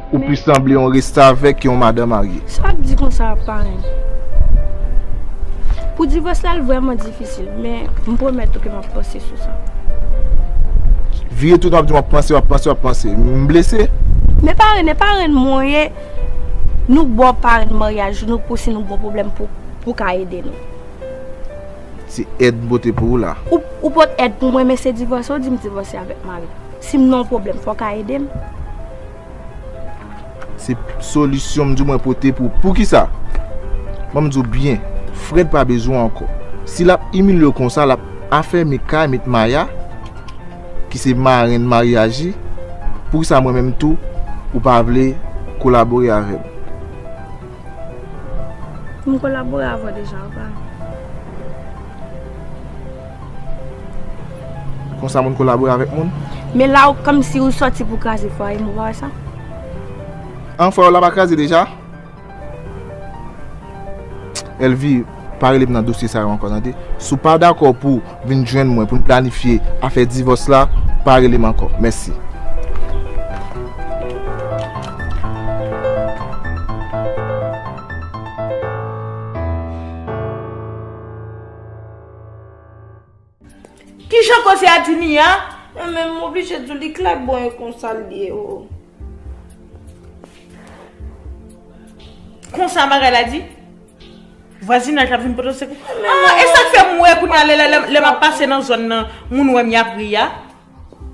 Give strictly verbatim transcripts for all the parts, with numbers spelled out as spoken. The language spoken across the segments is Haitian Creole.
Ou plis sanble yon restavèk ke yon madan marye. Sa w ap di konsa, parenn? Pou divòs la, l vrèman difisil, men m pwomèt ou ke m ap panse sou sa. Vire tout, w ap di w ap panse, w ap panse, w ap panse. M blese. Men parenn, e parenn mwen ye. Nou ba w parenn maryaj nou pou si nou gon pwoblèm pou, pou w ka ede nou. Se èd m pote pou ou la. Ou, ou pot èd pou mwen, men se divòse w di m divòse avèk mari. Si m nan yon pwoblèm, fò w ka ede m. Se solisyon m di w mwen pote pou ou. Poukisa? Ban m di w byen, Fred pa bezwen w ankò. Si l ap imilye w konsa, l ap afèmi kay, met Maya, ki se marenn maryaj li, poukisa mwen menm tou, ou pa vle kolabore avè m? M kolabore avè w deja, ou pa. Konsa moun kolabore avèk moun? Men la, ou kòmsi ou sòti pou kraze fwaye m, ou pa wè sa? An, fwaye w la pa kraze deja? Elvie, pa rele m nan dosye sa yo ankò, tande. Si w pa dakò pou vin jwenn mwen pou n planifye afè divòs la, pa rele m ankò. Mèsi. Kijan koze a di Nia? Men m oblije di w li klè bon e konsa l ye o. Konsa bagay la di? Vwazinaj la vin pote w sekou. Ah, e sa k fè m wè kounye a lè, lè, lè, lè m ap pase nan zòn nan, moun wè m y ap ri a.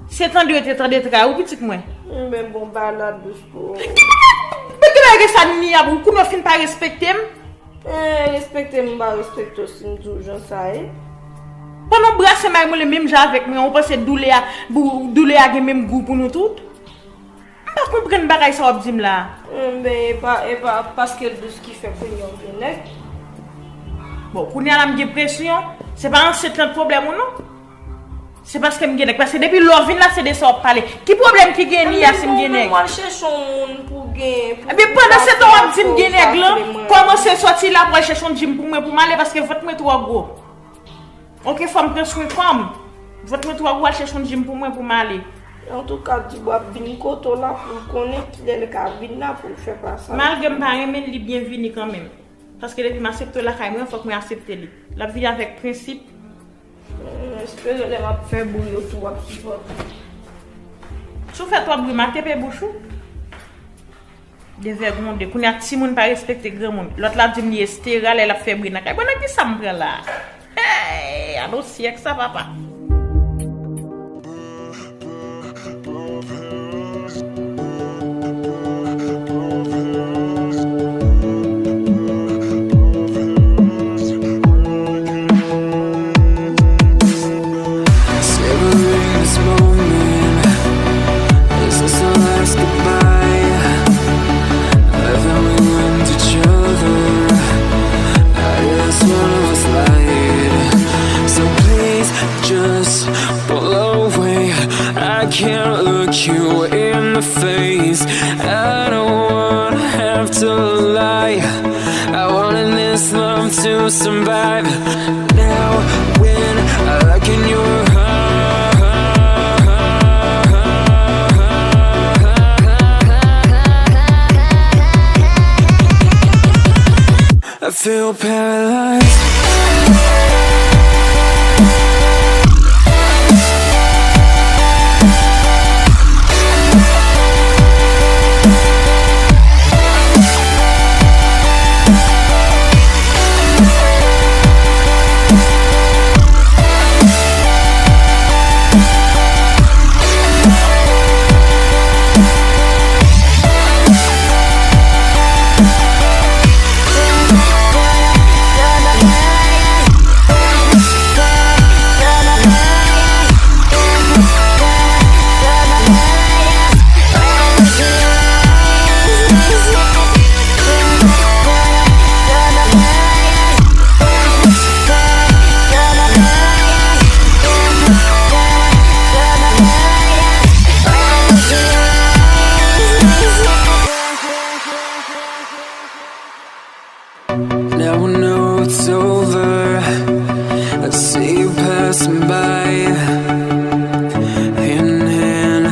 Se tande yo te tande tray ou, pitit mwen. Men bon, ba la dous pou ou. Men ki bagay sa Nia, ou kounye w fin pa respekte m? Eh, respekte m, m pa respekte w si m di w jan sa ye. Pandan w brase may mwen le menm jan avèk mwen, ou panse doulè a, bou-, doulè a gen menm gou pou nou tout? M pa konprann bagay sa w ap di m la. Enben, e pa, e pa paske l dous ki fè kounye a w gen nèg. Bon, kounye a la m gen presyon, se pa ansent lan k pwoblèm ou non. Se paske m gen nèg, paske depi lè w vin la se de sa w ap pale. Ki pwoblèm ki gen Nia si m gen nèg? Mwen al chèche yon moun pou gen, pou, ebyen, pandan se tan w ap di m gen nèg lan, kòmanse sòti la pou al chèche yon gym pou mwen pou m ale, paske vant mwen twò gwo. Oke, fò m pran swen kò m. Vant mwen twò gwo, al chèche yon gym pou mwen pou m ale. Antouka, Dibwa ap vin kote w la pou l konnen kilè l ka vin la pou l fè pasaj. Malgre m pa renmen l, li byenvini kanmenm. Paske depi m aksepte l lakay mwen, fòk mwen aksepte li. L ap vini avèk prensip. M espere lè m ap fè bri yo tou w ap sipòte. Si w fè twòp bri, m a tepe bouch ou. Devègonde. Kounye a timoun pa respekte granmoun. Lòt la di m li estera lè l ap fè bri nan kay. Bon, nan kisa m pran la? Hey, alo syèk sa, papa. Savoring this moment. Is this our last goodbye? Haven't we ruined each other? I guess one of us lied. So please just pull away. I can't look you in the face. I don't wanna have to lie. I wanted this love to survive. Now when I look in your eyes, I feel paralyzed. Now I know it's over. I see you passing by, hand in hand.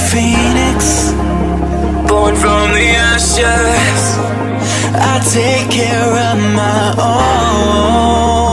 Phoenix, born from the ashes. I take care of my own.